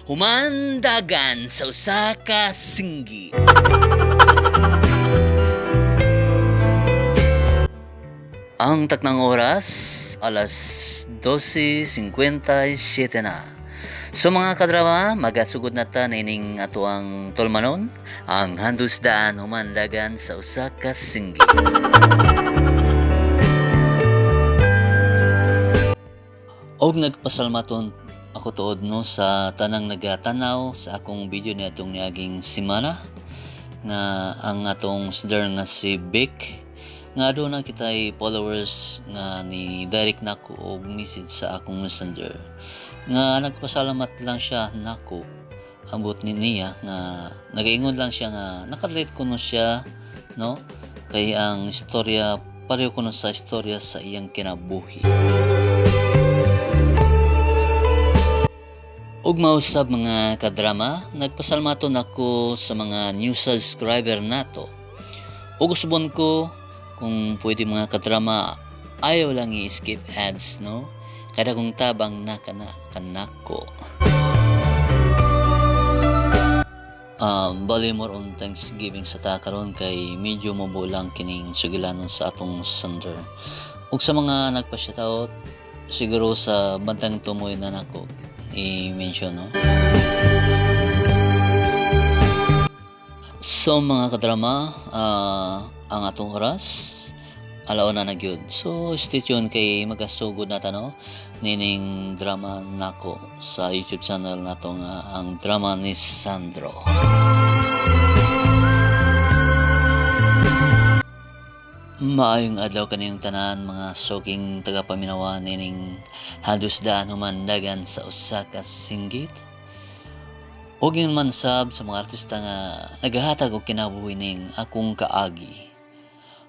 Humandagan sa usa ka singgi. Ang taknang oras, alas 12:57 na. So mga kadrama, magasugod na ta nining ato ang tulmanon, ang handusdaan humandagan sa usa ka singgi. Og nagpasalamaton ako tuod no sa tanang nagatanaw sa akong video ni atong niaging simana nga ang atong sender nga si Vic nga doon na kitay followers nga ni direct nako og message sa akong messenger nga nagpasalamat lang siya nako ambot ni niya nga nagaingon lang siya nga nakarelate kuno siya no kay ang istorya pareho kuno sa istorya sa iyang kinabuhi. Ug mausab mga kadrama, nagpasalamaton ako sa mga new subscriber nato. Ug usbon ko kung pwede mga kadrama, ayaw lang i-skip ads no. Kada kung tabang na kana kanako. Bali more on Thanksgiving sa ta karon kay medyo mabulang kining sugilanon sa atong sender. Ug sa mga nagpa-shoutout, siguro sa bandang tumoy na nako i-mention no. So mga kadrama, ang atong oras alauna na gyud. So stay tuned kay magasugod na ta no nining drama nako sa YouTube channel nato nga ang drama ni Sandro. Maayong adlaw kaniyong tanan mga suking tagapaminawa nining handusdaan humandagan sa usa ka singgit. Ug ingon man sab sa mga artista nga nagahatag og kinabuhi ning akong kaagi.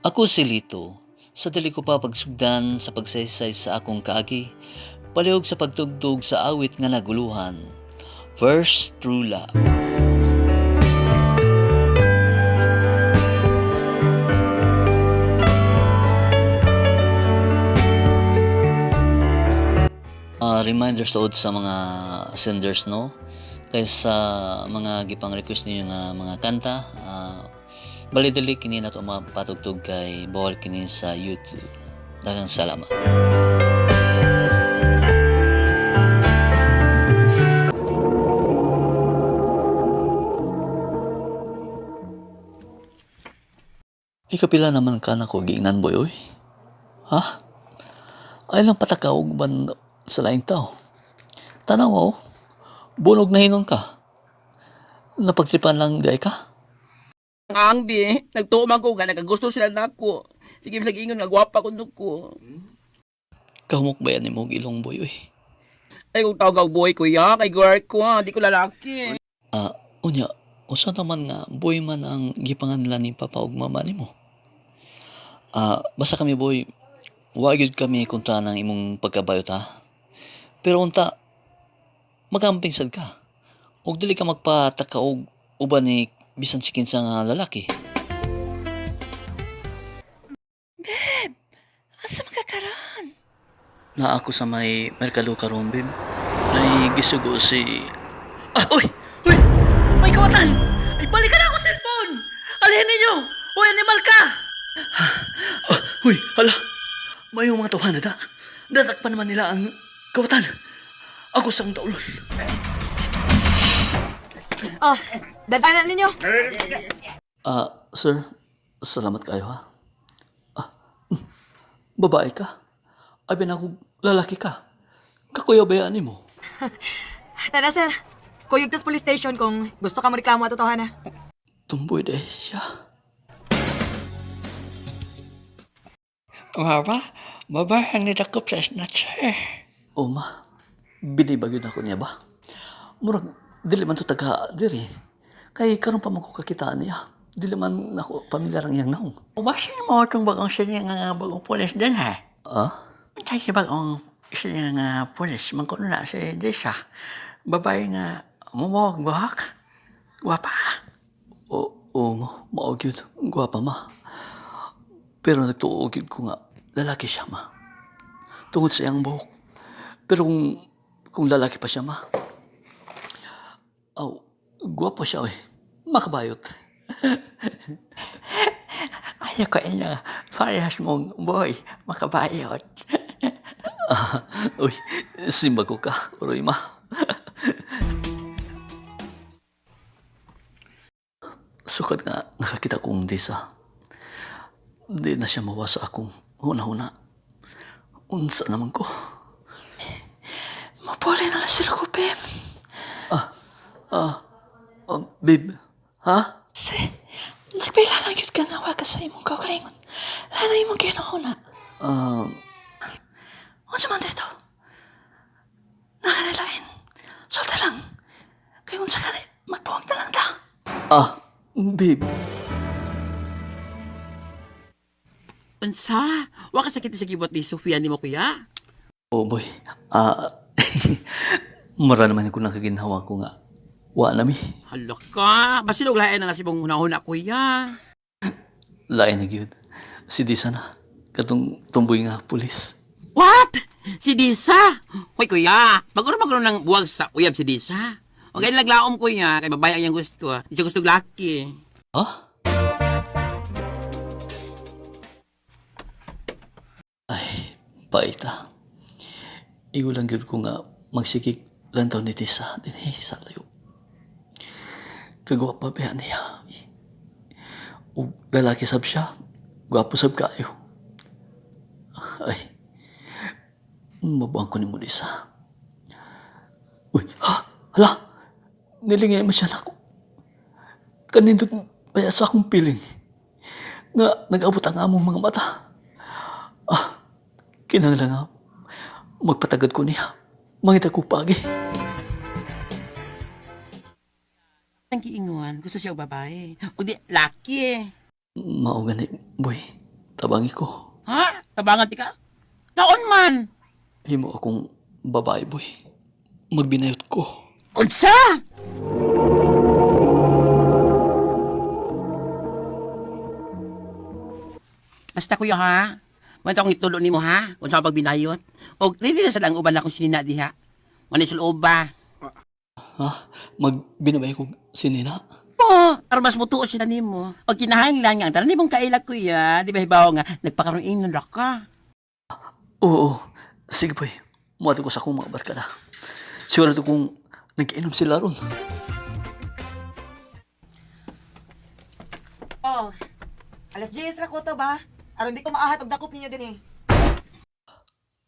Ako si Lito, sa dili ko pa pagsugdan sa pagsaysay sa akong kaagi, palihog sa pagtugtog sa awit nga naguluhan. First True Love. Reminder sa sa mga senders no kaysa mga gipang request ninyo nga mga kanta, bali dili kini nato mapatugtog kay bawal kini sa YouTube. Daghang salamat. Ikapila naman ka na ko giingnan boy oy. Ha? Ay lang pataka og ban sa laing tao. Tanaw oh. Bunog na hinon ka. Napagtripan lang di ay ka. Ang di, nagtuo man ko nga nagagusto sila nako. Sige bisag ingon nga gwapa ko ko. Kahumok ba yan ni mo ilong boy oy? Ay kung tawag og boy kuya, kay girl ko, ha, di ko lalaki. Unya, usa naman nga boy man ang gipanganlan ni papa ug mama nimo. Basta kami boy, wa gyud kami kontra ng imong pagkabayot ha. Pero unta, magamping sad ka. Ug dili ka magpataka og uban ni bisan si kinsa nga lalaki. Babe, asa man ka karon? Naa ako sa may merkado karon, babe. Nay gisugo si... Ah, uy! Uy! May kawatan! Ay, balikan na ako cellphone! Alihin ninyo! Uy, animal ka! Ah, uy, hala! May mga tawhan na da. Datakpan naman nila ang kawatan. Ako sa ang taulon. Oh, dadanan ninyo. Sir, salamat kayo ha. Ah, babae ka? Abi na ako, lalaki ka. Kakuya ba yan mo? Tara, sir. Kuyog tas police station kung gusto ka mo reklamo at totohan, ha. Tumboy dahil siya. Mama, babae ang nidakop sa snatcher. O ma, binibag yun ako niya ba? Murag, dili man to taga diri. Kay karon pa man ko kakitaan niya. Dili man ako pamilyar ang iyang naong. Ubasin mo itong bagong sinya nga bagong pulis din ha. Ah? Unsa si bagong sinya nga pulis, mangkuno na si Disa. Babae nga mumuhog buhok. Gwapa. O, o, mao gyud. Gwapa ma. Pero nagtuo gyud ko nga lalaki siya ma. Tungod sa iyang buhok. Pero kung lalaki pa siya ma. Aw, gwapo siya oy. Makabayot. Ayaw ko ina, parehas mong boy, makabayot. Uy, simba ko ka, uroy ma. Sukad nga nakakita kong Disa. Di na siya mawa sa akong huna-huna. Unsa naman ko. Mapuli na lang sila ko, babe. Ah, babe, ha? Si, nagpila lang yun ka nga waka sa imong kaugalingon. Lana imong ginuhuna. Unsa man dito? Nakanilain. Sulti lang. Kay unsa ka ni, magbuwag na lang ta. Ah, babe. Unsa? Wa ka sakit sa gibot ni Sofia nimo, kuya? Oh boy, ah, mura naman ko nakaginhawa ko nga. Wa na mi. Hala ka, basilog lain na nasi mong hunahuna, kuya. Lain na gyud. Si Disa na. Katong tumboy nga pulis. What? Si Disa? Hoy, kuya, bago na magkaroon ng buwag sa uyab si Disa. Okay, naglaom, kuya, kay babae ang iyang gusto. Di siya gusto laki. Ha? Ay, paita. Igo lang gyud ko nga magsigig lantaw ni Tisa dinhi sa layo. Kagwa pa ba niya? Ug lalaki sab siya. Gwapo sab kaayo. Ay, mabuang ko ni mo Disa. Uy, ha? Hala! Nilingay mo siya nako. Kanindot baya sa akong piling nga nag-abot ang among mga mata. Ah, kinahanglan nga magpatagad ko niya. Mangita ko pagi. Ang giingon, gusto siya og babae. O di, laki eh. Mao gani, boy. Tabangi ko. Ha? Tabangan ti ka? Taon man! Himo akong babae, boy. Magbinayot ko. Unsa? Basta kuya ha. Wala akong itulo nimo ha. Kung sa pagbinayot. O dili na sa lang uban akong sinina diha. Wala sa uba. Ha? Magbinabay ko si Nina? Oo, aron mas mutuo sila nimo. O kinahanglan nga ang tanan nimong kaila kuya, di ba hibaw nga nagpakaroon ingnon ra ka. Oo. Sige, boy. Muadto ko sa akong mga barkada. Sigurado kung nag-inom sila ron. Oh. Alas 10 ra ko to ba? Aron di ko maahat og dakop ninyo dinhi.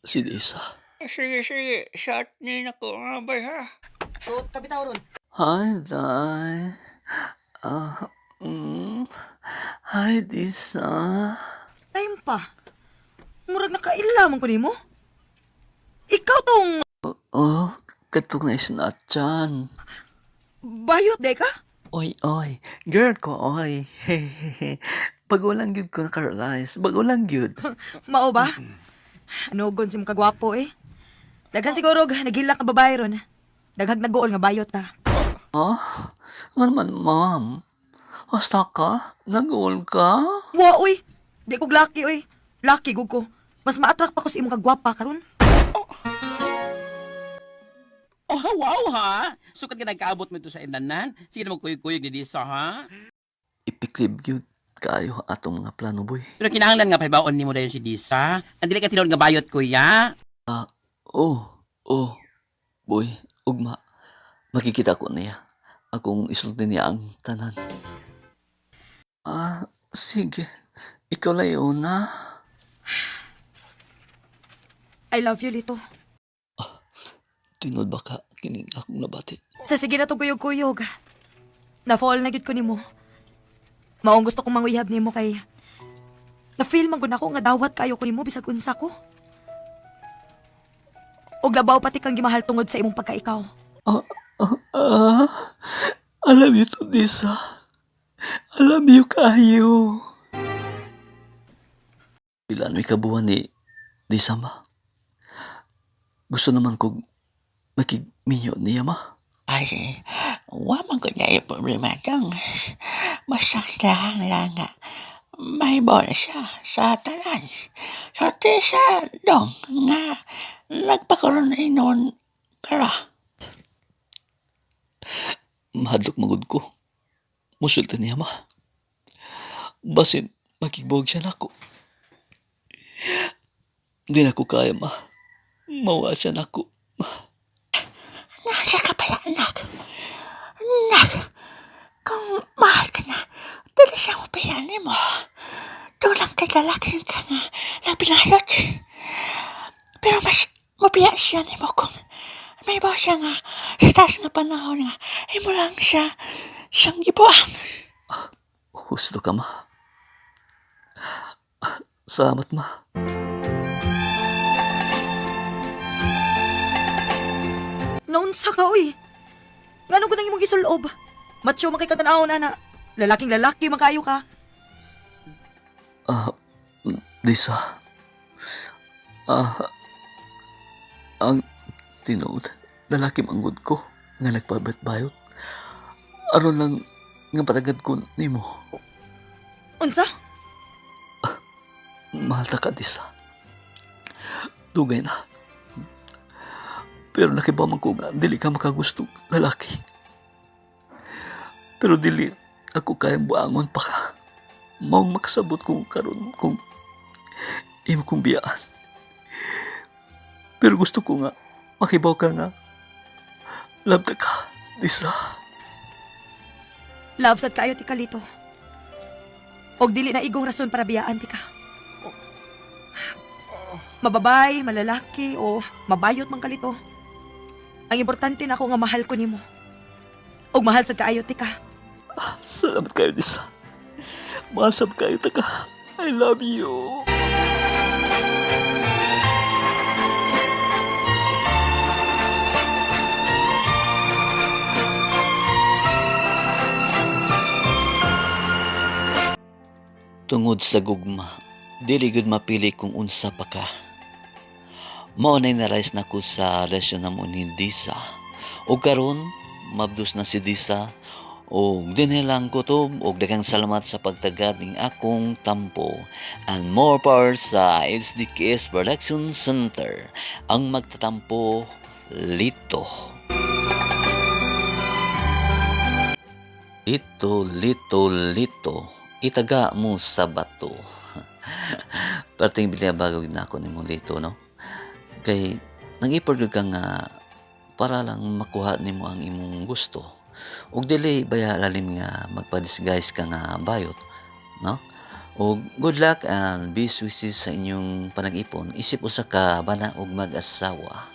Si Disa. Sige, sige. Shot ni na ko nga ba ha? Shoot, kabitaw ron. Hi, Day. Ah, Hi, Disa. Time pa. Murag nakaila man ko nimo. Ikaw tong Oh, katong na isnatchan. bayot day ka? Oy, oy. Girl ko, oy. Bago lang gyud ko naka-realize. Bago lang gyud. Mao ba? Ano gon si mong kagwapo eh. Daghan siguro og nagilak nga babae ron. Daghag naguol nga bayot ta. Ah, nga naman, ma'am. Basta ka? Nag-uol ka? Wa uy. Di ko lucky uy. Lucky gud ko. Mas ma-attract pa ko sa imong kagwapa karon. Oh, wow ha. Sukat ka nagkaabot mo ito sa inanan. Sige na magkuyog-kuyog ni Disa ha. Ipiklib gyud kayo atong mga plano, boy. Pero kinahanglan nga pahibaon nimo dayon si Disa. Ang dili ka tinuod nga bayot kuya. Ah, oh, boy, ugma. Makikita ko niya. Akong isulti niya ang tanan. Ah, sige. Ikaw lang yun, na. I love you, Lito. Tinod ba ka kining akong nabati? Sa sige na to kuyog-kuyog. Na-fall na gyud ko nimo. Maong gusto kong manguyab nimo kay na-feel man gud nako nga dawat kayo ko nimo bisag unsa ko. Og labaw pati kang gimahal tungod sa imong pagkaikaw. Ah, ah, ah. I love you to Lisa. I love you kayo. Pila may kabuhan ni Lisa ma. Gusto naman kog makigminyo niya ma. Ay, wa man ko na yung problema dong. Basta kinahanglan nga may siya sa tanan. Sorte sa dong nga nagpakaroon inon kara. Mahadlok magud ko. Musulti niya, ma. Basin, makigbuwag siya nako. Di na ko kaya, ma. Mawa siya nako. Nasa ka pala, anak. Anak, kung mahal ka na, dili siya mo ni mo. Tulang kay lalaki ka nga labinayot. Pero mas mabiya siya nimo kung may ba siya nga sa taas nga panahon nga imo lang siya siyang gibuang. Husto ka, ma. Salamat, ma. Naunsa ka, oy. Ngano ko nang imong gisulob? Macho man kay katanawon ana. Lalaking lalaki man kaayo ka. Ah, Lisa. Ah, ang tinuod, lalaki manggod ko nga nagpabayot-bayot. Aron lang nga patagad ko nimo. Unsa? Mahal ta ka, Lisa. Dugay na. Pero nakibaman ko nga, dili ka makagusto lalaki. Pero dili ako kayang buangon pa ka. Maong makasabot ko karon kung imo kong biyaan. Pero gusto ko nga, makibaw ka nga. Love ta ka, Lisa. Love sad kaayo ti kalito. Og dili na igong rason para biyaan ti ka. Mababay, malalaki o mabayot man kalito. Ang importante na ako nga mahal ko nimo. Og mahal sad kaayo ti ka. Salamat kayo, Lisa. Mahal sab kayo ta ka. I love you. Tungod sa gugma, dili gud mapili kung unsa pa ka. Mao nay narais na ko sa relasyon namo ni Disa. O karon, mabdos na si Disa og dinhi lang kutob og daghang salamat sa pagtagad ning akong tampo and more power sa HDKS Production Center ang magtatampo Lito. Lito, lito, lito. Itaga mo sa bato. Perting bilabagog na ako nimo lito, no? Kay nag-ipor gyud ka nga para lang makuha nimo ang imong gusto. Ug dili baya lalim nga magpa-disguise ka nga bayot, no? Og good luck and best wishes sa inyong panag-ipon. Isip usa ka bana og mag-asawa.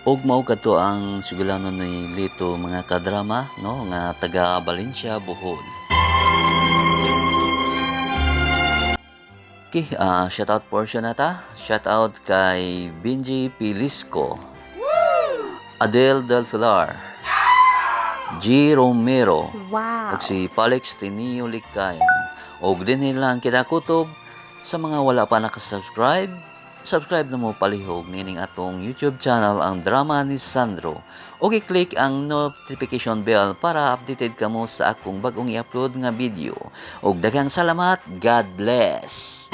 Og mao kadto ang sugilano ni Lito mga kadrama, no, nga taga Valencia, Bohol. Okay, shout out portion na ta. Shout out kay Benji Pilisco, Adel Del Pilar, G. Romero, Wow. ug si Palix Tinio Likayan. Og dinhi lang kita kutob sa mga wala pa nakasubscribe, subscribe na mo palihog nining atong YouTube channel ang Drama ni Sandro. O i-click ang notification bell para updated kamo sa akong bagong i-upload nga video. Og daghang salamat, God bless.